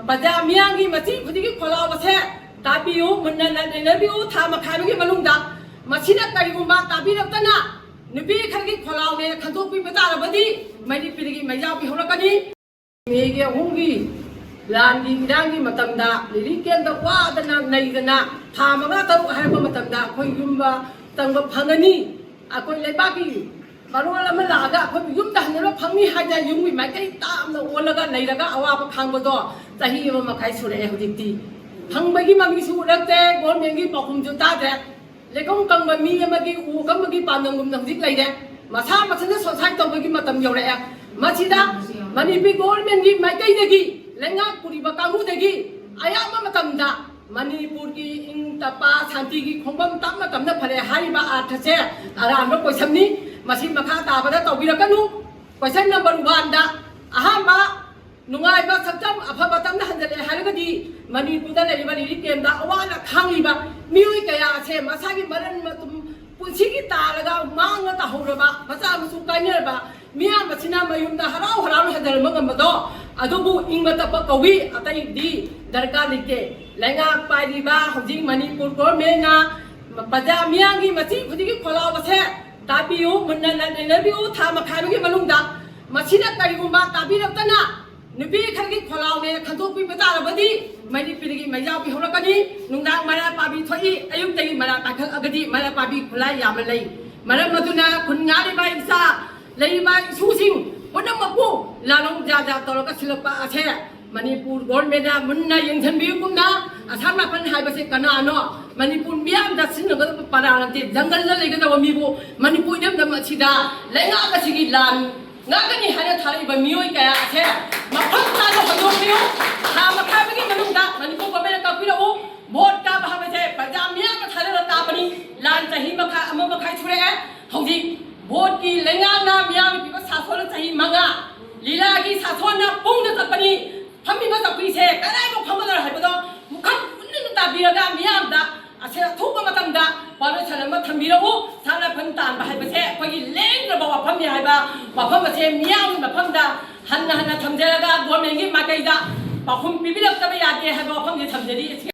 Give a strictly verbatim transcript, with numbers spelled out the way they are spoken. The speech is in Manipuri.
ꯄ꯭ꯔꯖꯥ ꯃꯤꯌꯥꯝꯒꯤ ꯃꯆꯤ ꯈꯨꯗꯤꯡꯒꯤ ꯈꯣꯜꯂꯥꯎ ꯑꯁꯦ ꯇꯥꯕꯤꯌꯨ, ꯃꯨꯟꯅ ꯅꯩꯅꯕꯤꯌꯨ꯫ ꯊꯥ ꯃꯈꯥꯏ ꯑꯃꯒꯤ ꯃꯅꯨꯡꯗ ꯃꯁꯤꯅ ꯀꯔꯤꯒꯨꯝꯕ ꯇꯥꯕꯤꯔꯛꯇꯅ ꯅꯨꯄꯤ ꯈꯔꯒꯤ ꯈꯣꯜꯂꯥꯎꯅꯦꯅ ꯈꯟꯗꯣꯛꯄꯤꯕ ꯇꯥꯔꯕꯗꯤ ꯃꯅꯤꯄꯨꯔꯒꯤ ꯃꯩꯖꯥꯎ ꯄꯤꯍꯧꯔꯛꯀꯅꯤ꯫ ꯃꯦꯒꯤ ꯑꯍꯨꯝꯒꯤ ꯂꯥꯟꯒꯤ ꯏꯔꯥꯡꯒꯤ ꯃꯇꯝꯗ ꯂꯤꯔꯤ ꯀꯦꯝꯗ ꯋꯥꯗꯅ ꯅꯩꯗꯅ ꯊꯥ ꯃꯉꯥ ꯇꯔꯨꯛ ꯍꯥꯏꯔꯛꯄ ꯃꯇꯝꯗ ꯑꯩꯈꯣꯏ ꯌꯨꯝꯕ ꯆꯪꯕ ꯐꯪꯒꯅꯤ꯫ ꯑꯩꯈꯣꯏ ꯂꯩꯕꯥꯛꯀꯤ ꯃꯔꯣꯜ ꯑꯃ ꯂꯥꯛꯑꯒ ꯑꯩꯈꯣꯏꯕꯨ ꯌꯨꯝꯗ ꯍꯟꯅꯕ ꯐꯪꯅꯤ ꯍꯥꯏꯗꯅ ꯌꯨꯝꯒꯤ ꯃꯥꯏꯀꯩ ꯇꯥꯝꯅ ꯑꯣꯜꯂꯒ ꯂꯩꯔꯒ ꯑꯋꯥꯕ ꯈꯥꯡꯕꯗꯣ ꯆꯍꯤ ꯑꯃ ꯃꯈꯥꯏ ꯁꯨꯔꯛꯑꯦ꯫ ꯍꯧꯖꯤꯛꯇꯤ ꯐꯪꯕꯒꯤ ꯃꯃꯤꯁꯨ ꯎꯔꯛꯇꯦ, ꯒꯣꯔꯃꯦꯟꯒꯤ ꯄꯥꯎꯈꯨꯝꯁꯨ ꯇꯥꯗ꯭ꯔꯦ꯫ ꯂꯩꯈꯣꯝ ꯀꯪꯕ ꯃꯤ ꯑꯃꯒꯤ ꯎ ꯀꯪꯕꯒꯤ ꯄꯥꯟꯗꯝꯒꯨꯝꯅ ꯍꯧꯖꯤꯛ ꯂꯩꯔꯦ꯫ ꯃꯁꯥ ꯃꯊꯟꯇ ꯁꯣꯁꯥꯏꯠ ꯇꯧꯕꯒꯤ ꯃꯇꯝ ꯌꯧꯔꯛꯑꯦ꯫ ꯃꯁꯤꯗ ꯃꯅꯤꯄꯨꯔ ꯒꯣꯔꯃꯦꯟꯒꯤ ꯃꯥꯏꯀꯩꯗꯒꯤ, ꯂꯩꯉꯥꯛ ꯄꯨꯔꯤꯕ ꯀꯥꯡꯕꯨꯗꯒꯤ ꯑꯌꯥꯝꯕ ꯃꯇꯝꯗ ꯃꯅꯤꯄꯨꯔꯒꯤ ꯏꯪ ꯇꯞꯄ ꯁꯥꯟꯇꯤꯒꯤ ꯈꯣꯡꯐꯝ ꯇꯞꯅ ꯇꯞꯅ ꯐꯔꯦ ꯍꯥꯏꯔꯤꯕ ꯑꯥꯔꯊꯁꯦ ꯑꯔꯥꯟꯕ ꯀꯣꯏꯁꯟꯅꯤ꯫ ꯃꯁꯤ ꯃꯈꯥ ꯇꯥꯕꯗ ꯇꯧꯕꯤꯔꯛꯀꯅꯨ꯫ ꯀꯣꯏꯁꯟ ꯅꯝꯕꯔ ꯋꯥꯟꯗ ꯑꯍꯥꯟꯕ ꯅꯨꯡꯉꯥꯏꯕ ꯁꯛꯇꯝ ꯑꯐꯕ ꯇꯝꯅ ꯍꯟꯖꯜꯂꯦ ꯍꯥꯏꯔꯒꯗꯤ ꯃꯅꯤꯄꯨꯔꯗ ꯂꯩꯔꯤꯕ ꯂꯤꯔꯤ ꯀꯦꯝꯗ ꯑꯋꯥꯅ ꯈꯥꯡꯂꯤꯕ ꯃꯤꯑꯣꯏ ꯀꯌꯥ ꯑꯁꯦ ꯃꯁꯥꯒꯤ ꯃꯔꯟ ꯃꯇꯨꯝ ꯄꯨꯟꯁꯤꯒꯤ ꯇꯥꯔꯒ ꯃꯥꯡꯅ ꯇꯥꯍꯧꯔꯕ, ꯃꯆꯥ ꯃꯁꯨ ꯀꯥꯏꯅꯔꯕ ꯃꯤꯌꯥꯝ ꯑꯁꯤꯅ ꯃꯌꯨꯝꯗ ꯍꯔꯥꯎ ꯍꯔꯥꯎꯅ ꯍꯟꯖꯤꯜꯂꯝꯕ ꯉꯝꯕꯗꯣ ꯑꯗꯨꯕꯨ ꯏꯪꯕ ꯇꯞꯄ ꯀꯧꯏ, ꯑꯇꯩꯗꯤ ꯗꯔꯀꯥꯔ ꯂꯩꯇꯦ꯫ ꯂꯩꯉꯥꯛ ꯄꯥꯏꯔꯤꯕ ꯍꯧꯖꯤꯛ ꯃꯅꯤꯄꯨꯔ ꯒꯣꯔꯃꯦꯟꯅ ꯄ꯭ꯔꯖꯥ ꯃꯤꯌꯥꯝꯒꯤ ꯃꯆꯤ ꯈꯨꯗꯤꯡꯒꯤ ꯈꯣꯜꯂꯥꯎ ꯑꯁꯦ ꯇꯥꯕꯤꯌꯨ, ꯃꯨꯟꯅ ꯅꯩꯅꯕꯤꯌꯨ꯫ ꯊꯥ ꯃꯈꯥꯏ ꯑꯃꯒꯤ ꯃꯅꯨꯡꯗ ꯃꯁꯤꯅ ꯀꯔꯤꯒꯨꯝꯕ ꯇꯥꯕꯤꯔꯛꯇꯅ ꯅꯨꯄꯤ ꯈꯔꯒꯤ ꯈꯣꯜꯂꯥꯎꯅꯦꯅ ꯈꯟꯗꯣꯛꯄꯤꯕ ꯇꯥꯔꯕꯗꯤ ꯃꯅꯤꯄꯨꯔꯒꯤ ꯃꯩꯖꯥꯎ ꯄꯤꯍꯧꯔꯛꯀꯅꯤ꯫ ꯅꯨꯡꯗꯥꯡ ꯃꯔꯥ ꯄꯥꯕꯤ ꯊꯣꯛꯏ, ꯑꯌꯨꯛꯇꯒꯤ ꯃꯔꯥ ꯄꯥꯏꯈꯠꯂꯒꯗꯤ ꯃꯔꯥ ꯄꯥꯕꯤ ꯈꯨꯠꯂꯥꯏ ꯌꯥꯝꯅ ꯂꯩ꯫ ꯃꯔꯝ ꯑꯗꯨꯅ ꯈꯨꯟ ꯉꯥꯛꯂꯤꯕ ꯏꯆꯥ ꯂꯩꯔꯤꯕ ꯏꯁꯨꯁꯤꯡ ꯄꯨꯝꯅꯃꯛꯄꯨ ꯂꯥꯂꯣꯡ ꯖꯥ ꯖꯥ ꯇꯧꯔꯒ ꯁꯤꯜꯂꯛꯄ ꯑꯁꯦ ꯃꯅꯤꯄꯨꯔ ꯒꯣꯔꯃꯦꯟꯅ ꯃꯨꯟꯅ ꯌꯦꯡꯁꯤꯟꯕꯤꯌꯨ꯫ ꯀꯨꯝꯅ ꯑꯁꯥꯝ ꯔꯥꯏꯐꯜ ꯍꯥꯏꯕꯁꯦ ꯀꯅꯥꯅꯣ? ꯃꯅꯤꯄꯨꯔ ꯃꯤꯌꯥꯝꯗ ꯁꯤꯖꯤꯟꯅꯒꯗꯕ ꯄꯔꯥ ꯅꯠꯇꯦ꯫ ꯖꯪꯒꯜꯗ ꯂꯩꯒꯗꯕ ꯃꯤꯕꯨ ꯃꯅꯤꯄꯨꯔ ꯏꯔꯝꯗꯝ ꯑꯁꯤꯗ ꯂꯩꯉꯥꯛ ꯑꯁꯤꯒꯤ ꯂꯥꯟ ꯉꯥꯛꯀꯅꯤ ꯍꯥꯏꯅ ꯊꯥꯔꯛꯏꯕ ꯃꯤꯑꯣꯏ ꯀꯌꯥ ꯑꯁꯦ ꯃꯐꯝ ꯆꯥꯅ ꯍꯟꯗꯣꯛꯄꯤꯌꯨ꯫ ꯊꯥ ꯃꯈꯥꯏ ꯑꯃꯒꯤ ꯃꯅꯨꯡꯗ ꯃꯅꯤꯄꯨꯔ ꯒꯣꯔꯃꯦꯟꯅ ꯀꯛꯄꯤꯔꯛꯎ꯫ ꯚꯣꯠ ꯀꯥꯕ ꯍꯥꯏꯕꯁꯦ ꯄ꯭ꯔꯖꯥ ꯃꯤꯌꯥꯝꯅ ꯊꯥꯗꯔ ꯇꯥꯕꯅꯤ꯫ ꯂꯥꯟ ꯆꯍꯤ ꯃꯈꯥꯏ, ꯑꯃ ꯃꯈꯥꯏ ꯁꯨꯔꯛꯑꯦ꯫ ꯍꯧꯖꯤꯛ ꯚꯣꯠꯀꯤ ꯂꯩꯉꯥꯛꯅ ꯃꯤꯌꯥꯝꯒꯤ ꯄꯤꯕ ꯁꯥꯁꯣꯟꯅ ꯆꯍꯤ ꯃꯉꯥ, ꯂꯤꯂꯥꯒꯤ ꯁꯥꯁꯣꯟꯅ ꯄꯨꯡꯗ ꯆꯠꯄꯅꯤ꯫ ꯐꯝꯃꯤꯕ ꯆꯧꯀ꯭ꯔꯤꯁꯦ ꯀꯗꯥꯏꯐꯥꯎ ꯐꯝꯒꯗꯧꯔꯦ ꯍꯥꯏꯕꯗꯣ ꯃꯨꯈꯝ ꯄꯨꯟꯅ ꯇꯥꯕꯤꯔꯒ ꯃꯤꯌꯥꯝꯗ ꯑꯁꯦ ꯑꯊꯨꯕ ꯃꯇꯝꯗ ꯄꯥꯎꯔꯣꯏꯁꯟ ꯑꯃ ꯊꯝꯕꯤꯔꯛꯎ꯫ ꯁꯥꯟꯅ ꯐꯟ ꯇꯥꯟꯕ ꯍꯥꯏꯕꯁꯦ ꯑꯩꯈꯣꯏꯒꯤ ꯂꯦꯡꯗ꯭ꯔꯕ ꯋꯥꯐꯝꯅꯤ ꯍꯥꯏꯕ ꯋꯥꯐꯝ ꯑꯁꯦ ꯃꯤꯌꯥꯝꯒꯤ ꯃꯐꯝꯗ ꯍꯟꯅ ꯍꯟꯅ ꯊꯝꯖꯔꯒ ꯒꯣꯔꯃꯦꯟꯒꯤ ꯃꯥꯏꯀꯩꯗ ꯄꯥꯎꯈꯨꯝ ꯄꯤꯕꯤꯔꯛꯇꯕ ꯌꯥꯗꯦ ꯍꯥꯏꯕ ꯋꯥꯐꯝꯁꯦ ꯊꯝꯖꯔꯤ꯫